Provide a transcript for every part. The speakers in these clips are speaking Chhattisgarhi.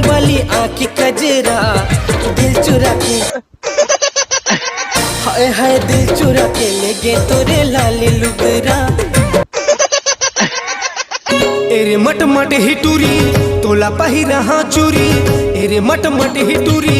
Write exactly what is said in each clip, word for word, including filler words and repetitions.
वाली आँख कजरा, दिल चुरा के, हाय हाय, दिल चुरा के ले गे तोरे लाली लुगरा। एरे मट मट ही टूरी, तोला पहिरा हाँ चूरी। एरे मट मट ही टूरी।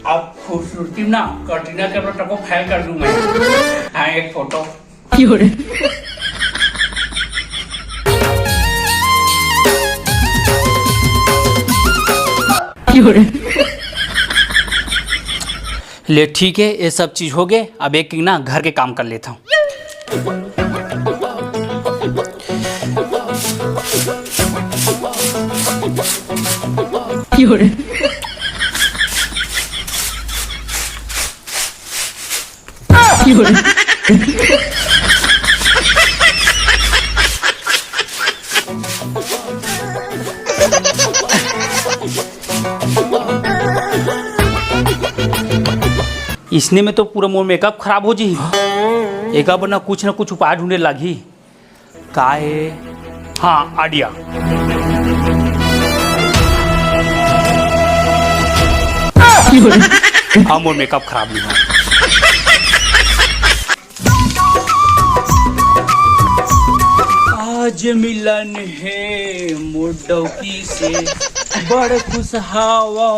अब खूबसूरती ना कटरीना कैफ तक को फेल कर दूं मैं। हाँ, एक फोटो। ले ठीक है, ये सब चीज हो गए। अब एक ना घर के काम कर लेता हूँ। इसने में तो पूरा मोर मेकअप खराब हो जी। एका बर ना कुछ ना कुछ उपाय ढूंढे लागी। का है? हाँ, आइडिया। हाँ, मोर मेकअप खराब नहीं हुआ। आज मिलन है मोर डौकी से, बड़ खुश हावो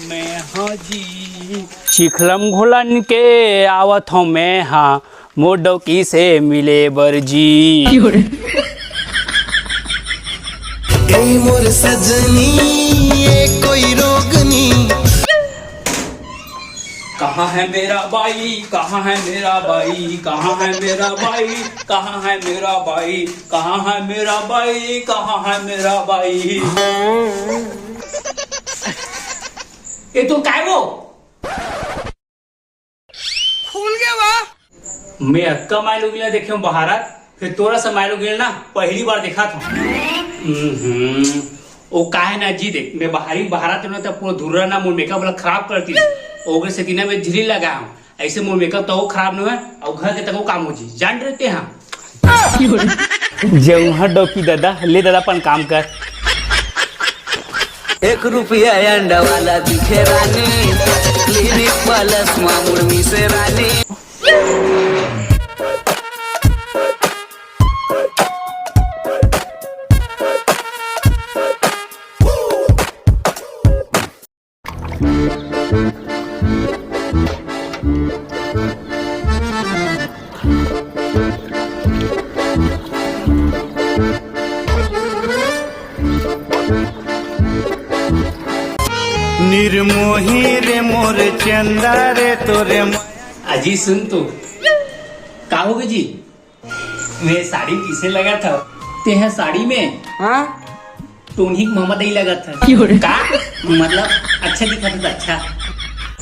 मैं हाँ जी। चिखलम घोलन के आवत हूँ मैं हाँ, मोर डौकी से मिले बर जी। ए मोर सजनी, ए कोई रोग नी। कहाँ है मेरा बाई, कहाँ है मेरा बाई, कहाँ है मेरा बाई, कहाँ है मेरा बाई, कहाँ है मेरा बाई, कहाँ है मेरा बाई? ये तो काय वो? खुल गया वाह। मैं अक्का मायलो गिला देखे हूँ बहारत, फिर तोरा सा मायलो गिला ना पहली बार देखा था। हम्म, ओ काहे ना जी, देख, मैं बाहरी बहारत ना तब पूरा धुर्रा ना मोर मेकअप वाला खराब करती। ओकर से दिना में झिरी लगा हूँ, ऐसे मोर मेकअप तो खराब नहीं है और घर के तको काम हो जी, जान रहते हैं। जय उहाँ डौकी दादा, ले दादा अपन काम कर। एक रुपया अंडा वाला दिखे रानी, क्लिनिक प्लस मामुर मिसे रानी। निर्मोही रे मोर चंदा रे तोरे म- अजी सुन तो, का होगे जी? मैं साड़ी किसे लगा था? ते है साड़ी में? हाँ? टोनही के मामा दई लगा था। का? मतलब अच्छा दिखा था, अच्छा।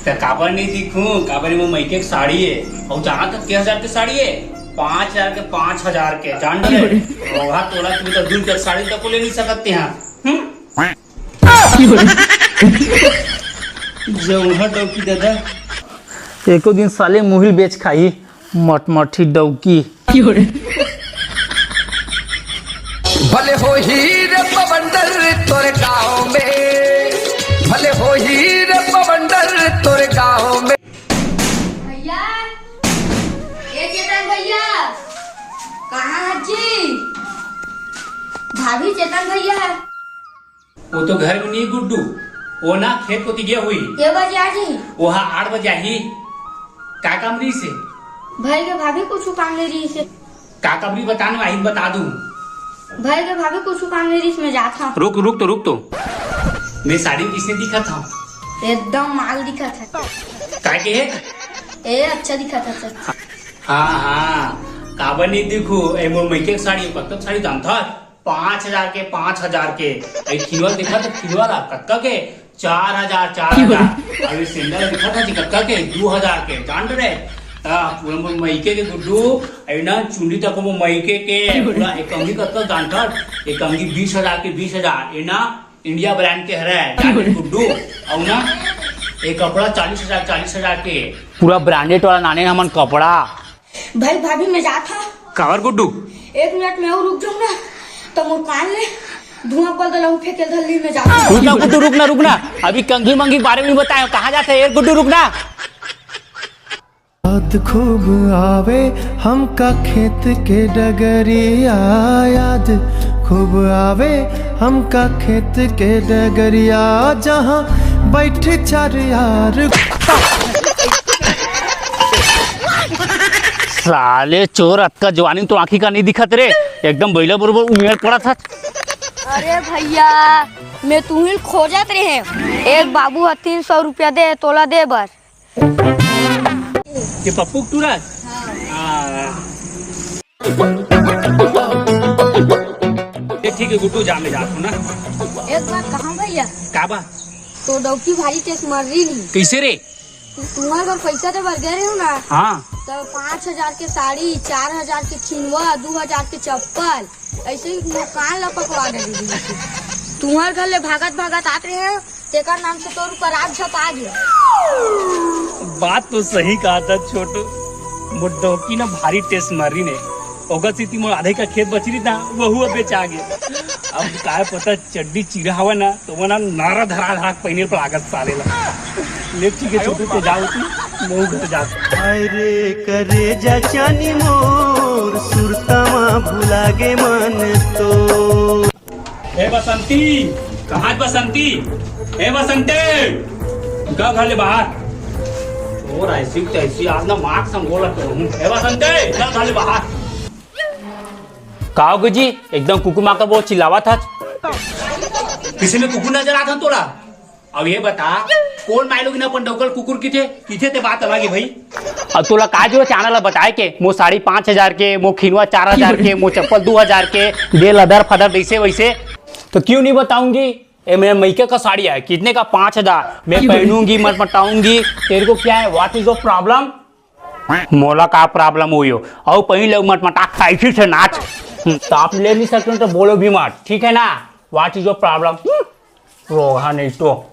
तो काबर नहीं दिखूं? काबर वो मइके के साड़ी है और जहाँ तक के हजार के साड़ी है, पाँच हजार के पाँच हजार के जान डरे। रोहा तोला तुम तो दूर तक साड़ी तक को ले नहीं सकते हैं। हम्म? जौहर डौकी दादा। एको दिन साले मुहिल बेच खाई, मटमठी डौकी। भले हो ही रे बवंडर तोरे गाँव में, भले हो ही रे बवंडर तोरे गाँव में। भैया, ए चेतन भैया, कहाँ है जी? भाभी, चेतन भैया। वो तो घर में नहीं गुड्डू, वो ना खेत कोती गया हुई। के बजे आ जी? वो हाँ आठ बजे आई। का काम रही से? भाई के भाभी कुछ काम नहीं रही से। का काम रही बताना, आई बता दूँ। भाई के भाभी कुछ काम नहीं रही से, मैं जाता हूँ। रुक, रुक तो, रुक तो। मैं साड़ी में किसने दिखा था? एकदम माल दिखा था। का के है? ए, अच्छा दिखा था सर। हाँ, हाँ, काबर नहीं दिखू? ए, मोर मइके के साड़ी, कतक साड़ी दाम था? पाँच हजार के, पाँच हजार के। ए, खिलवा दिखा तो खिलवा ला, कतका के? चार हजार, चार हजार। अभी सैंडल दिखा था जी, कतका के? दो हजार के, जान रहे? हाँ, पूरा मोर मइके के गुड्डू, ए ना, चुंडी तक वो मइके के, पूरा एक कंगी कतका जान था? एक कंगी बीस हजार के, बीस हजार, ए ना, इंडिया ब्रांड के हरे, जाने गुड्डू। अउ ना, एक कपड़ा चालीस हजार, चालीस हजार के। पूरा ब्रांडेड वाला नाने हमन कपड़ा। भाई भाभी, मैं जात हँव। काबर गुड्डू? एक मिनट में अउ रुक जाहूँ ना, त मोर कान ले धुआं बदल अउ फेंके धर ली, मैं जात हँव। रुक ना गुड्डू, रुक ना, रुक ना। अभी कंघी मंघी के बारे में बताएँव, कहाँ जात हस? ए गुड्डू, रुक ना। याद खूब आवे हमका खेत के डगरिया, याद खूब आवे हमका खेत के डगरिया, जहाँ बैठ चार यार। साले चोर, अतका जवानी तो आँखी का नहीं दिखत रे, एकदम बइला बरोबर उमेर पड़त हस। अरे भइया, मैं तुहिल खोजत रहेंव। ए बाबू ह तीन सौ रुपया दे, तोला दे बर। ये पप्पू के टूरा? हाँ। ये ठीक है गुड्डू, जा, मैं जात हँव ना। एक बात कहँव भइया। का बा? तोर डौकी भारी तेज मर रही नहीं। कइसे रे? तुम्हर घर पैसा दे बर गे रहेंव ना। हाँ। त पाँच हजार के साड़ी, चार हजार के खिनवा, दू हजार के चप्पल, अइसे ही मोर कान ला पकवा दे दीदी। तुम्हर घर ले भागत भागत आत रहेंव, तेकर नाम से तोर ऊपर आग झपा गे। बात तो सही कहत हस छोटू, मोर डौकी ना भारी तेज मर रही ने, ओकर सेती मोर आधे का खेत बच रही ना, वहू अब बेचा गे। अब काय पता चड्डी चिरा हवय ना, त वो ना नारा धरा धरा पहिने पर लागत साले ला। ले ठीक है छोटू, तो जाओ तू, मैं घर जात। हाय रे करेजा चानी मोर, सुरता मा भुला गे मन तो। ए बसंती, कहाँ बसंती? ए बसंती, निकल घर ले बाहर। और ऐसी तैसी आज ना मार संगोला करूँ। ए बसंती, निकल घर ले बाहर। का हो गई जी, एकदम कुकुर माँ का बहुत चिल्लावत हस। किसी में कुकुर नजर आत हन तोला? अब ये बता, कोन मायलोगिन अपन डौकी ल कुकुर किथे? किथे ते बात अलग है भाई। अब तोला का जो चाना ला बताए के, मोर साड़ी पाँच हजार के, मोर खिनवा चार हजार के, मोर चप्पल दू हजार के, दे लदर फदर जैसे वैसे, तो क्यों नहीं बताऊंगी? ए, मेरे मइके का साड़ी है, कितने का? पाँच हजार। मैं पहनूंगी, मटमटाऊंगी, तेरे को क्या है? What is your problem? मोला का problem होही? अउ पहिन ले मटमटा, ऐसी से नाच। हम्म, तो आप ले नहीं सकते हो तो बोलो भी मत, ठीक है ना? What is your problem? हम्म, रोगहा नहीं तो।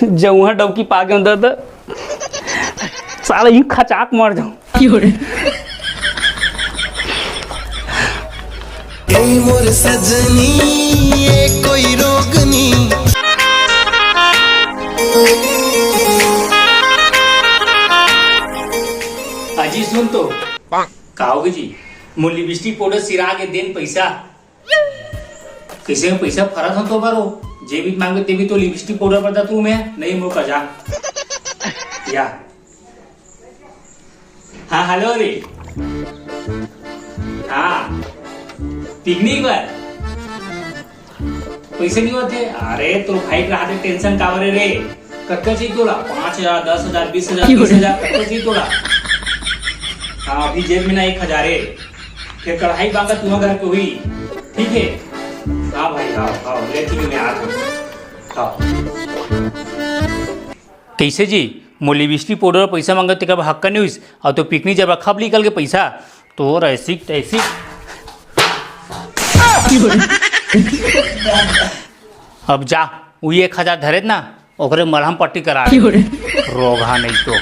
जउहा डौकी पा के अंदर त साला यूं खचाक मर जाऊं। ए मोर सजनी, ए कोई रोग नी। अजी सुन तो। का होगे जी? मोर लिपस्टिक पाउडर सिरा गे, देन पैसा। कइसे में पैसा फरत हन तो बरो? जेबी मांगे तेबी तो लिपस्टिक पाउडर बर दा तू में, नहीं मोर का जा। या। हाँ, हेलो रे। हाँ, पिकनिक बर। पैसे नहीं होते? अरे, तोर भाई के रहा दे, tension काबर हे रे? कतका चाहिए तोला? पाँच हजार, दस हजार, बीस हजार, तीस हजार, कतका चाहिए तोला? हाँ, अभी जेब में ना एक हजार हे। फिर कढ़ाई बांगा तुम्हारे घर पे हुई, ठीक है? हाँ भाई, हाँ, हाँ, ले ठीक है, मैं आ रहा हूँ। हाँ। कइसे जी? मोर लिपस्टिक पाउडर पैसा मांगत, तेकर बर हक्का नहीं होइस, अउ तो पिकनिक जब रखब निकल के पैसा, तोर ऐसी तैसी। अब जा, उही एक हजार धरे ना, ओकरे मलहम पट्टी करा। रोगहा नहीं तो।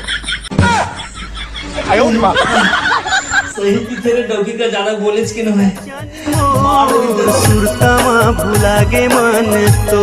सही की तेरे डौकी का ज्यादा बोलेच के ना है। सुरता मा भुला गे मन तो।